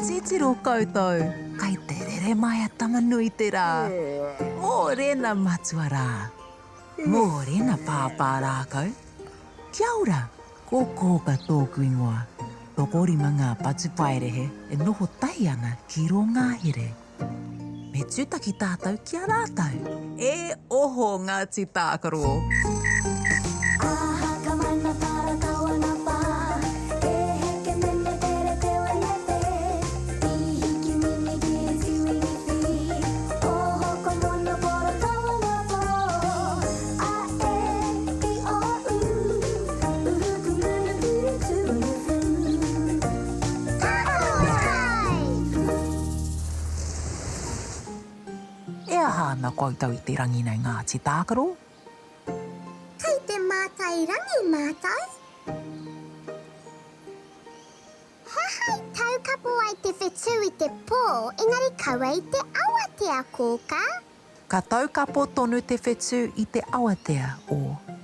Titiro koutou, kai te rere mai a Tama-nui-te-rā. Mōrena matua rā. Mōrena pāpā rākau. Kia ora, ko Kōka tōku ingoa. Tokorima ngā patupaiarehe e noho tahi ana ki rō ngahere. Me tūtaki tātou ki a rātou. E oho Ngāti Tākaro! E aha ana koutou i te rangi nei Ngāti Tākaro? Kei te mātai rangi mātou. He aha i taukapo ai te whetū i te pō engari kaua i te awatea, Kōkā? Ka taukapo tonu te whetū i te awatea o,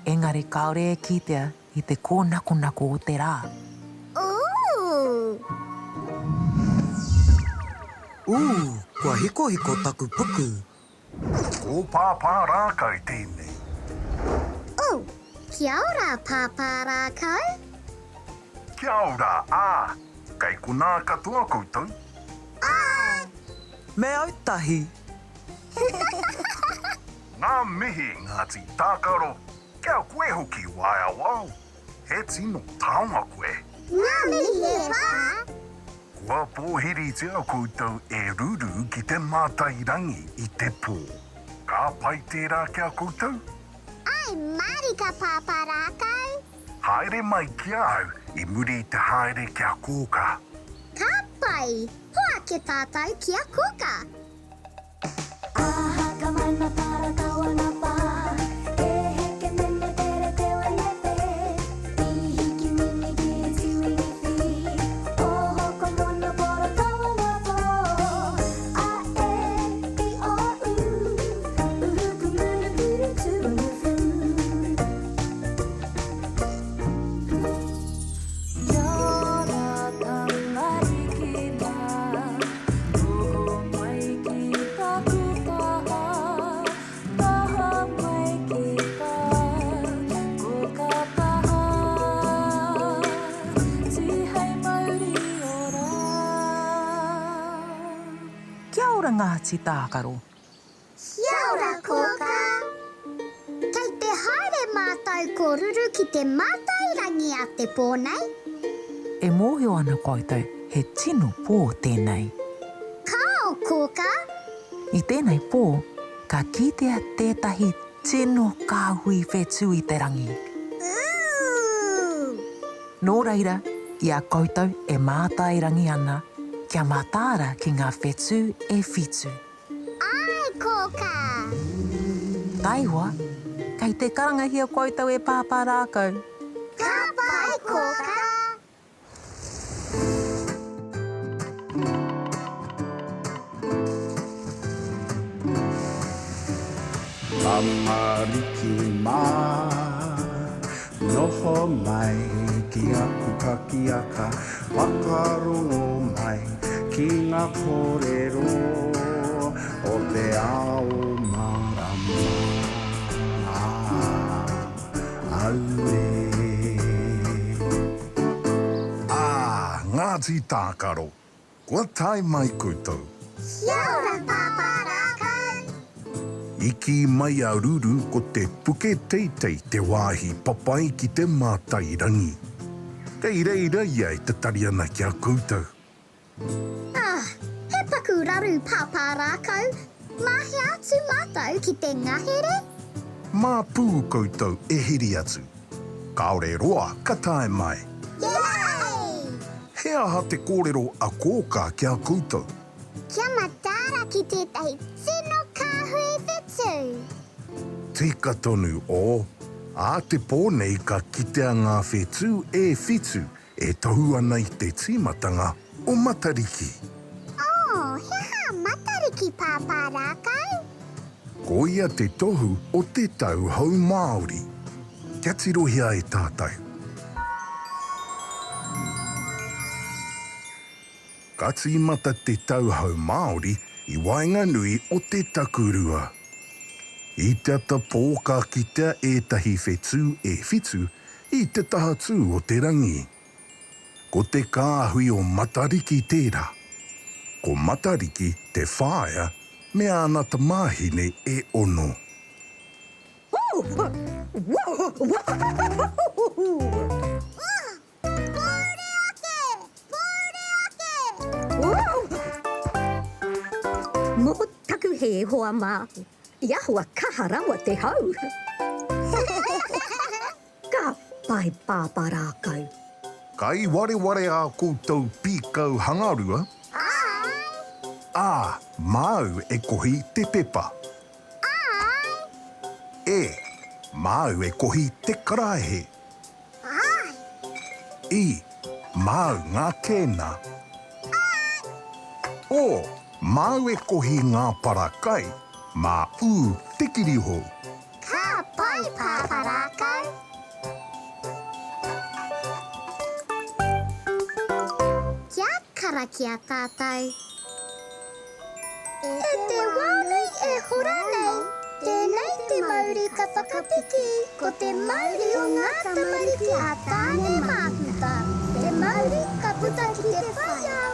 engari kāore e kitea i te kōnakonako o te rā. Ooh! Ooh, kua hikohiko taku puku. Ko Pāpā Rākau tēnei. Oh, kia ora Pāpā Rākau. Kia ora, ā, kei konā katoa koutou? Āe! Me autahi! Ngā mihi Ngāti Tākaro, kia koe hoki Waeawao, he tino taonga koe. Ngā mihi e whā! Kua pōhiritia koutou e Ruru ki te mātai rangi i te pō. Ka pai tērā ki a koutou? Āe mārika Pāpā Rākau! Haere mai ki a au i muri i te haere ki a Kōkā. Ka pai! Hoake tātou ki a Kōkā! Kia ora Ngāti Tākaro. Kia ora Kōkā! Kei te haere mātou ko Ruru ki te mātai rangi a te pō nei. E mōhio ana koutou he tino pō tēnei. Kāo Kōkā! I tēnei pō, ka kitea tētahi tino kāhui whetū i te rangi. Ooh! Nō reira, i a koutou e mātai rangi ana, kia mataara ki ngā whetū e whitu. Āe, Kōkā! Taihoa, kei te karangahia koutou e Pāpā Rākau. Ka pai, Kōkā! Tamariki mā, noho mai ki aku pakiaka, whakarongo mai ki ngā kōrero o te ao mārama. Auē. Ā, Ngāti Tākaro, Kua tae mai koutou. Kia ora Pāpā Rākau. I kī mai a Ruru ko te puke teitei te wāhi papai ki te mātai rangi. Kei reira ia e tatari ana ki a koutou. Ah, he paku raru Pāpā Rākau. Mā hea atu mātou ki te ngahere? Mā pū koutou e heri atu. Kāore roa ka tae mai. Yay! He aha te kōrero a Kōkā ki a koutou? Kia mataara ki tētahi tino kāhui whetū. Tika tonu, o. Ā te pō nei ka kitea ngā whetū e whitu e tohu ana i te tīmatanga o Matariki. Oh, he aha a Matariki, Pāpā Rākau? Koia te tohu o te tau hou Māori. Kia tirohia e tātou. Ka tīmata te tau hou Māori i waenganui o te takurua. I te ata pō ka kitea ētahi whetū e whitu i te tahatū o te rangi. Ko te kāhui o Matariki tērā. Ko Matariki te whaea me āna tamāhine e ono. Pōuri ake! Pōuri ake! Mō taku hē, hoa mā, i ahua kaha rawa te hau. Ka pai Pāpā Rākau. Kai wareware ā koutou pīkau hangarua. Āe. Ā, māu e kohi te pepa. Āe. E, māu e kohi te karaehe. Āe. I, māu ngā kēna. Āe. O, māu e kohi ngā para kai, mā ū te kirihou. Ka pai, Pāpā Rākau. Kia karakia tātou. E te wā nui e hora nei, tēnei te mauri ka whakapiki, ko te mauri o ngā tamariki a Tāne Māhuta, te mauri ka puta ki te whai ao,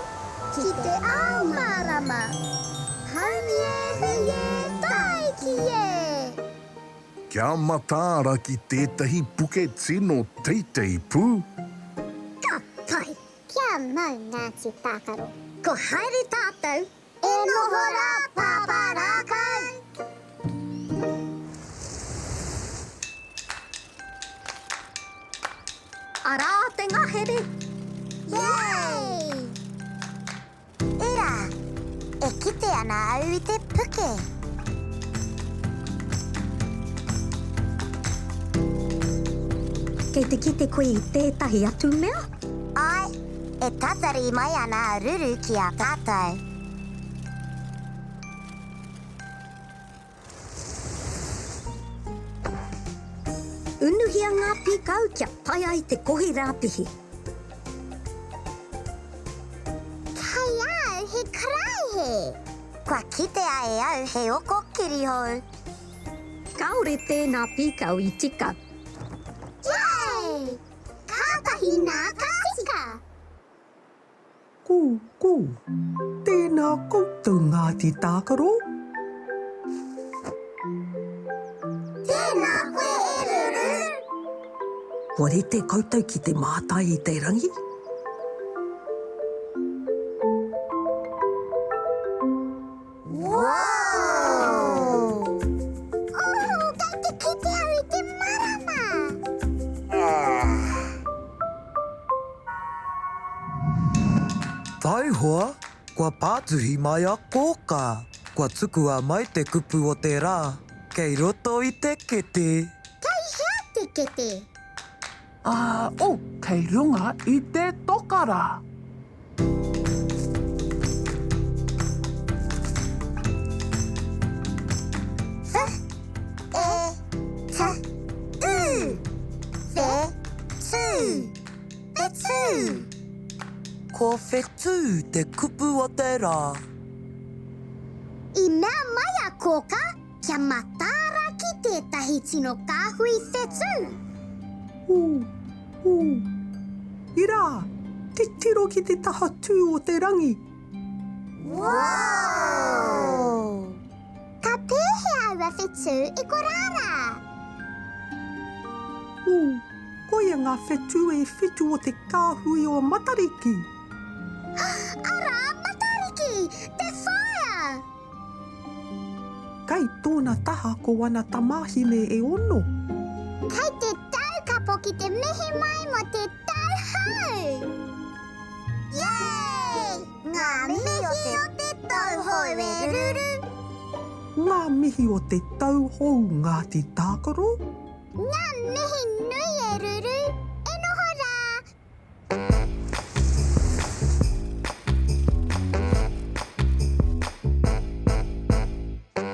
ki te ao mārama. Haumi e, hui e, tāiki e! Kia mataara ki tētahi puke tino teitei pū. Ka pai! Kia mau Ngāti Tākaro. Ko haere tātou. E noho rā Pāpā Rākau. Arā te ngahere! Yay! Ira, e kite ana au i te puke. Kei te kite koe i tētahi atu mea? Āe, e tatari mai ana a Ruru ki a tātou. Unuhia ngā pīkau kia pai ai te kohi rāpihi. Kei a au he karaehe. Kua kitea e au he oko kirihou. Kāore tēnā pīkau i tika. Yay! Kātahi nā ka tika! Kū, kū. Tēnā koutou Ngāti Tākaro. Tēnā koe e Ruru. Kua rite koutou ki te mātai i te rangi? Whoa! Oh, kei te kite au i te marama! Taihoa, kua pātuhi mai a Kōkā, kua tukua mai te kupu o te rā, kei roto i te kete. Kei hea te kete? Ā, oh, kei runga i te toka rā. Wh, e, t, u. Whe, tū. Whetū. Ko whetū te kupu o te rā. I mea mai a Kōkā kia mataara ki tētahi tino kāhui whetū. Ū, ū. Irā, titiro ki te taha tū o te rangi. Whoa! Ka pēhea aua whetū i korā rā? Ū, koia ngā whetū e whitu o te kāhui o Matariki. Arā, Matariki, te whaea! Kei tōna taha ko ana tamāhine e ono. Kei te taukapo ki te mihi mai mō te tau hou! Yay! Ngā mihi o te tau hou e Ruru! Ngā mihi o te tau hou Ngāti Tākaro! Ngā mihi nui e Ruru! E noho rā!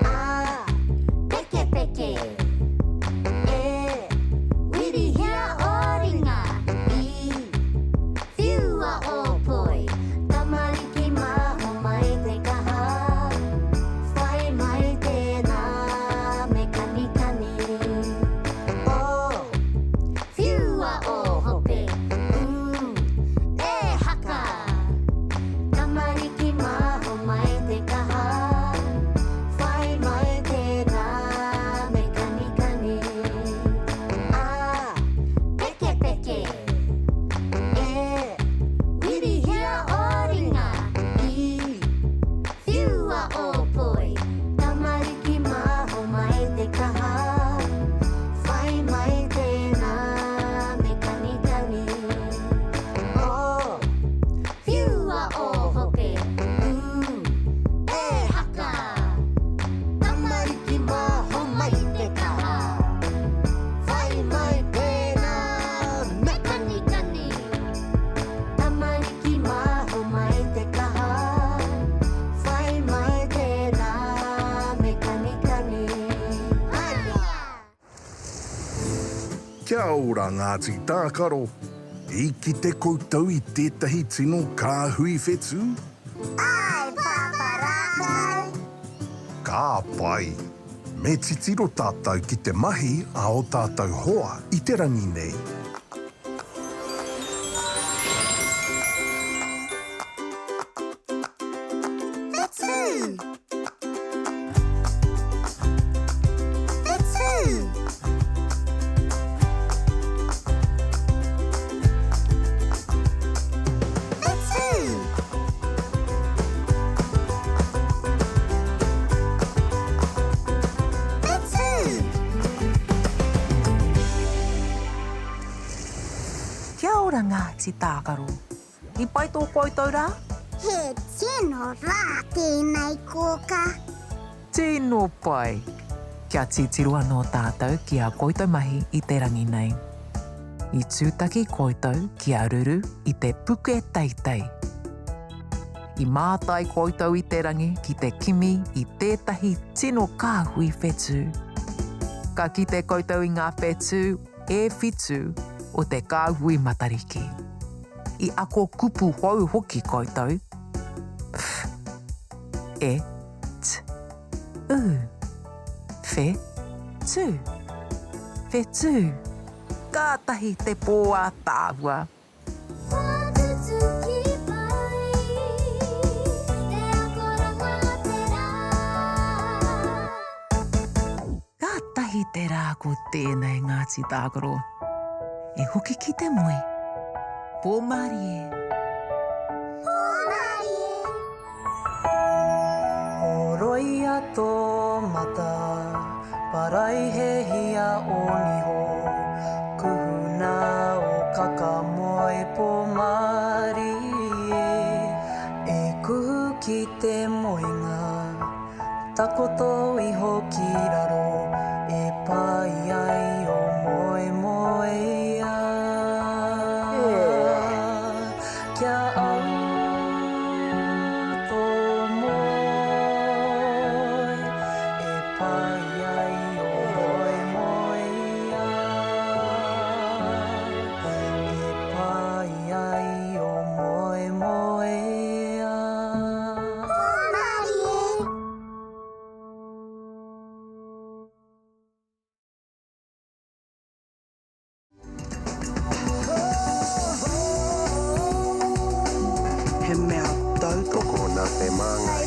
A, pekepeke. E, wirihia ō ringa. I, whiua ō poi. Tamariki. Kia ora Ngāti Tākaro! I kite koutou i tētahi tino kāhui whetū? Āe, Pāpā Rākau! Ka pai! Me titiro tātou ki te mahi a ō tātou hoa i te rangi nei. Whetū! Whetū! Whetū! Whetū! Kia ora Ngāti Tākaro. I pai tō koutou rā? He tino rā tēnei kōka. Tino pai! Kia titiro anō tātou ki ā koutou mahi i te rangi nei. I tūtaki koutou ki a Ruru i te puke teitei. I mātai koutou i te rangi ki te kimi i tētahi tino kāhui whetū. Ka kite koutou i ngā whetū e whitu o te kāhui Matariki. I ako kupu hou hoki koutou, ph, e, t, u, whe, tu, whetū. Kātahi te pō ātaahua! Kua tutuki pai te akoranga a te rā. Kātahi te rā ko tēnei Ngāti Tākaro. E hoki ki te moe. Pō mārie. Pō mārie. Horoia tō mata, paraihehia ō niho, kuhuna ō kaka moe pō mārie, e kuhu ki te moenga. Takoto iho ki raro e pai ai o moemoeā. Kia au tō moe e pai ai o moemoeā. E pai ai o moemoeā. Hōmarie! He mea tautoko Tokona te māngai.